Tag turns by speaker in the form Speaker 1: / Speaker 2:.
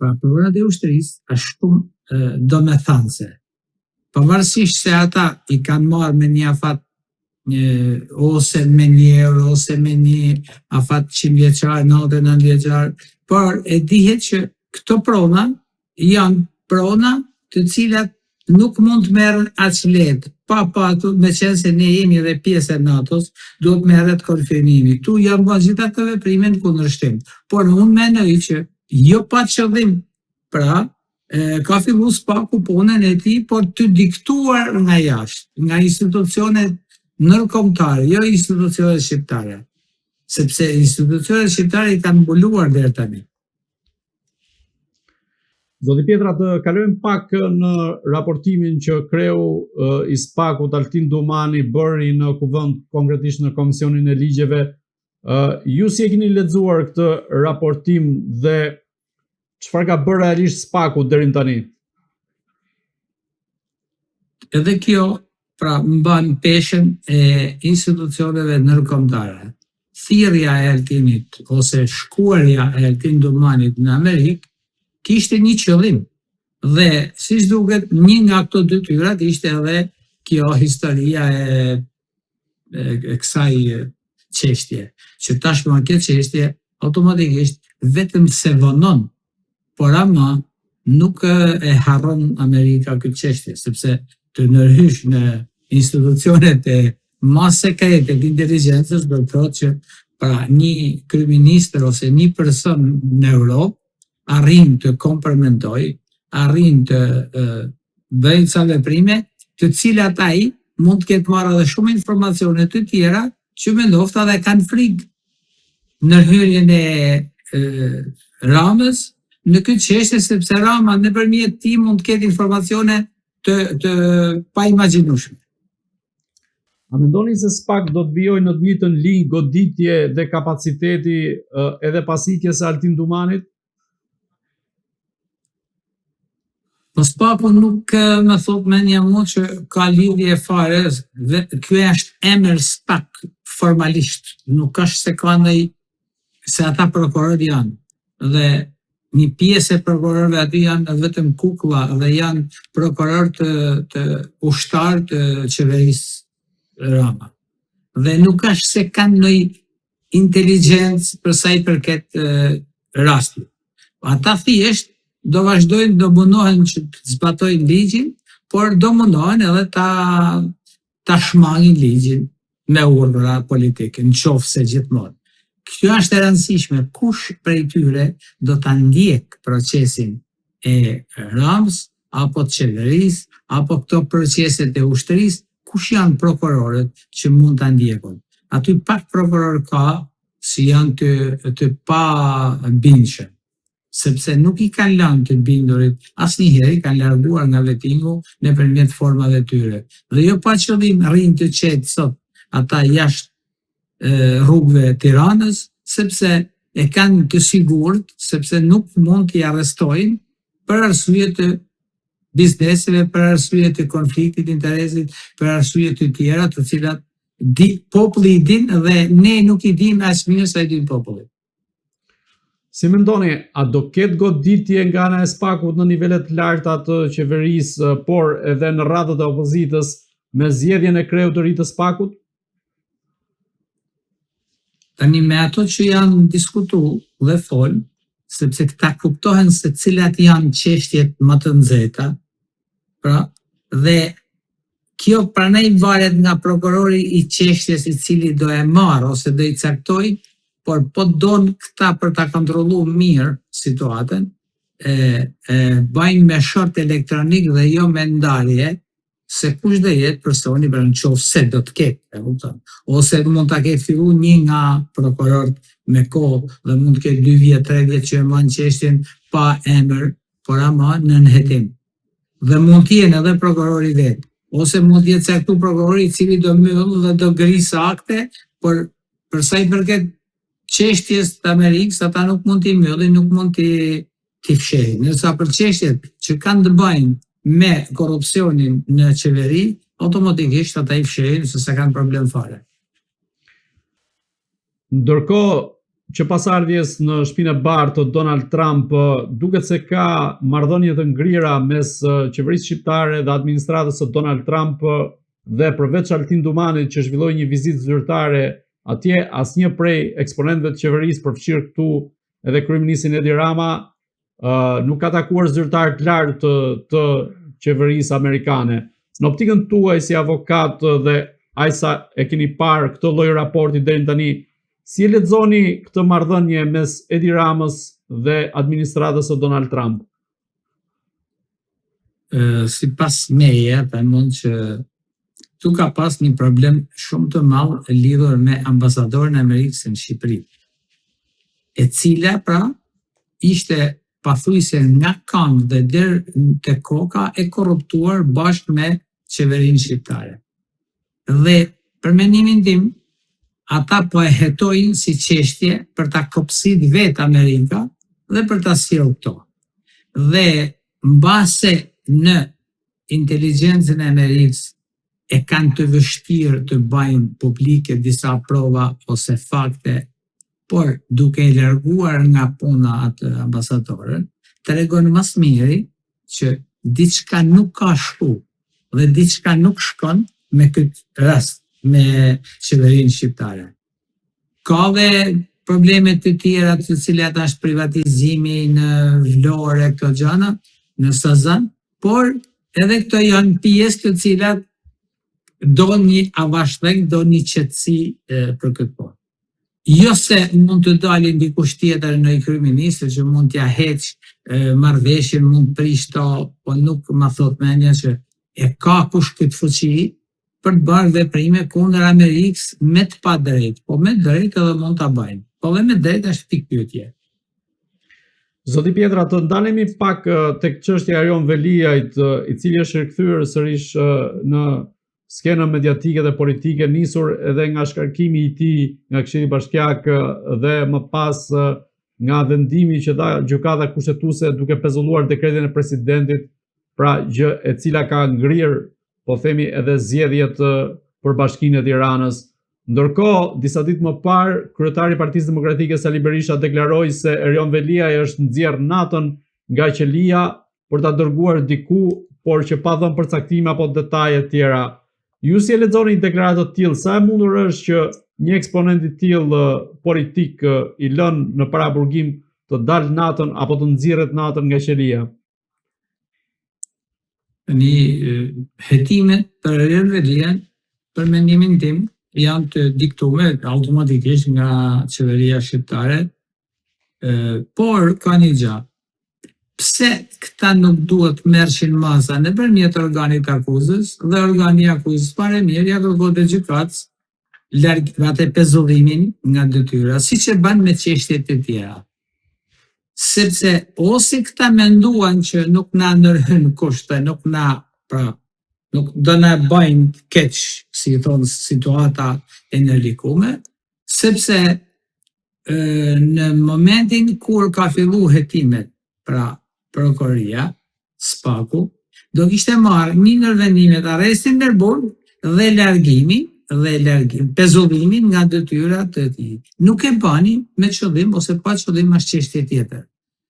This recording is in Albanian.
Speaker 1: Pra pronat e ushtrisë është shumë domethënëse. Pavarësisht se ata i kanë marrë me një afat një ose me një euro ose me një afat 100 vjeçar, 99 vjeçar, por e dihet që këto prona janë prona të cilat nuk mund të merren aq lehtë, pa patur, meqenëse ne jemi edhe pjesë e NATO-s, duhet merret konfirmimi. Ktu janë bërë gjitha këto veprime në kundërshtim. Por unë mendoj që jo pa qëllim, pra, e, ka fillu SPAK-u punën e tij, por të diktuar nga jashtë, nga institucionet ndërkombëtare, jo institucionet shqiptare, sepse institucionet shqiptare i kanë mbuluar deri tani.
Speaker 2: Zoti Pjetra, të kalojmë pak në raportimin që kreu i SPAK-ut Altin Dumani bëri në kuvend, konkretisht në Komisionin e Ligjeve. Ju si e keni lexuar këtë raportim dhe çfarë ka bërë realisht SPAK-u deri më tani?
Speaker 1: Edhe kjo pra mban peshën e institucioneve ndërkombëtare. Thirrja e Altinit ose shkuarja e Altin Dumanit në Amerikë kishte një qëllim dhe siç duket një nga këto detyrat ishte edhe kjo historia e e, e kësaj çështje, që tashmë kjo çështje automatikisht vetëm se vonon, por ama nuk e harron Amerika këtë çështje, sepse të ndërhysh në institucionet e ma sekrete të inteligjencës do të thotë që pra një kryeministër ose një person në Europë arrin të kompromentojë, arrin të bëjë ca veprime të cilat ai mund të ketë marrë edhe shumë informacione të tjera që me ndofta dhe kanë frikë ndërhyrjen e, e Ramës në këtë çështje sepse Rama nëpërmjet tij mund të ketë informacione të të paimagjinueshme.
Speaker 2: A mendoni se SPAK do të vijojë në të njëjtën linjë goditje dhe kapaciteti edhe pas ikjes së Altin Dumanit?
Speaker 1: Po SPAK-u nuk më thot mendja mua që ka lidhje fare, dhe ky është emër SPAK formalisht, nuk është se ka ndaj se ata prokurorë janë dhe një pjesë e prokurorëve aty janë vetëm kuklla dhe janë prokurorë të, të ushtarë të qeverisë Rama. Dhe nuk është se kanë ndonjë inteligjencë për sa i përket rastit. Ata thjesht do vazhdojnë, do mundohen që të zbatojnë ligjin, por do mundohen edhe ta ta shmangin ligjin me urdhra politike, në qoftë se gjithmonë. Kjo është e rëndësishme, kush prej tyre do ta ndjek procesin e Ramës apo të qeverisë apo këto proceset e ushtrisë, kush janë prokurorët që mund ta ndjekin. Aty pak prokurorë ka si janë të të pabindshëm, sepse nuk i kanë lënë të bindurit, asnjëherë i kanë larguar nga vetingu nëpërmjet formave tyre. Dhe jo pa qëllim rrinë të qetë sot ata jashtë rrugëve të Tiranës, sepse e kanë të sigurt, sepse nuk mund t'i arrestojnë për arsye të bizneseve, për arsye të konfliktit të interesit, për arsye të tjera, të cilat di, populli i din dhe ne nuk i dim aq mirë sa i din populli.
Speaker 2: Si mendoni, a do ketë goditje nga ana e SPAK-ut në nivele të larta të qeverisë, por edhe në radhët e opozitës me zgjedhjen e kreut të ri të SPAK-ut?
Speaker 1: Tani me ato që janë diskutu dhe fol, sepse këta kuptohen se cilat janë çështjet më të nxehta, pra, dhe kjo pranaj varet nga prokurori i çështjes i cili do e marrë ose do i caktoj, por po don këta për ta kontrollu mirë situatën, e, e bajnë me short elektronik dhe jo me ndarje, se kush do jetë personi pra në qoftë se do të ketë, e kupton? Ose mund ta ketë fillu një nga prokurorët me kohë dhe mund të ketë 2 vjet, 3 vjet që e mban çështjen pa emër, por ama nën hetim. Dhe mund të jenë edhe prokurori vetë, ose mund të jetë caktu prokurori i cili do mbyll dhe do grisë akte, por për sa i përket çështjes të Amerikës, ata nuk mund t'i mbyllin, nuk mund t'i t'i fshehin. Ndërsa për çështjet që kanë të bëjnë me korrupsionin në qeveri, automatikisht ata i fshehin se s'e kanë problem fare.
Speaker 2: Ndërkohë, që pas ardhjes në Shtëpinë e Bardhë të Donald Trump, duket se ka marrëdhënie të ngrira mes qeverisë shqiptare dhe administratës së Donald Trump dhe përveç Altin Dumanit që zhvilloi një vizitë zyrtare atje, asnjë prej eksponentëve të qeverisë, përfshirë këtu edhe kryeministrin Edi Rama, nuk ka takuar zyrtarë të lartë të, të qeverisë amerikane. Në optikën tuaj si avokat dhe aq sa e keni parë këtë lloj raporti deri tani, si e lexoni këtë marrëdhënie mes Edi Ramës dhe administratës së Donald Trump?
Speaker 1: Sipas meje, them unë që tu ka pas një problem shumë të madh lidhur me ambasadorin e Amerikës në Shqipëri, e cila pra ishte pothuajse nga këmbë dhe deri te koka e korruptuar bashkë me qeverinë shqiptare. Dhe për mendimin tim, ata po e hetojnë si çështje për ta kopsit vetë Amerika dhe për ta sjellë këto. Dhe mbase në inteligjencën e Amerikës e kanë të vështirë të bëjnë publike disa prova ose fakte, por duke e larguar nga puna atë ambasadorën, tregon më së miri që diçka nuk ka shku dhe diçka nuk shkon me këtë rast, me qeverinë shqiptare. Ka dhe probleme të tjera të cilat është privatizimi në Vlorë këto gjëna, në Sazan, por edhe këto janë pjesë të cilat do një avashllëk, do një qetësi për këtë punë. Jo se mund të dalin dikush tjetër në i kryeministër që mund t'ja heq marrëveshjen, mund të prish to, po nuk ma thot mendja që e ka kush këtë fuqi për të bërë veprime kundër Amerikës me të padrejtë, po me drejtë edhe mund ta bëjnë. Po dhe me drejtë është pikëpyetje.
Speaker 2: Zoti Pjetra, të ndalemi pak tek çështja e Erion Veliajt, i cili është rikthyer sërish në skenën mediatike dhe politike, nisur edhe nga shkarkimi i tij nga Këshilli Bashkiak dhe më pas nga vendimi që dha Gjykata Kushtetuese duke pezulluar dekretin e presidentit, pra gjë e cila ka ngrirë, po themi edhe zgjedhjet për Bashkinë e Tiranës. Ndërkohë, disa ditë më parë, kryetari i Partisë Demokratike Sali Berisha deklaroi se Erion Veliaj është nxjerrë natën nga qelia për ta dërguar diku, por që pa dhënë përcaktime apo detaje të tjera. Ju si e lexoni një deklaratë të tillë, sa e mundur është që një eksponent i tillë politik i lënë në paraburgim të dalë natën apo të nxirret natën nga qelia?
Speaker 1: Tani hetimet për Erion Veliajn, për mendimin tim, janë të diktuar automatikisht nga qeveria shqiptare, por ka një gjë. Pse këta nuk duhet merrshin masa nëpërmjet organit të akuzës dhe organi i akuzës fare mirë ja kërkonte gjykatës larg atë pezullimin nga detyra, siç e bën me çështje të tjera. Sepse ose këta menduan që nuk na ndërhyn kush dhe nuk na pra nuk do na bëjnë keq, si i thonë situata e ndërlikume, sepse në momentin kur ka fillu hetimet, pra prokuroria, SPAK-u, do kishte marrë një ndër vendimet arrestin me burg dhe largimi dhe largim, pezullimin nga detyrat të tij. Nuk e bani me qëllim ose pa qëllim është çështje tjetër.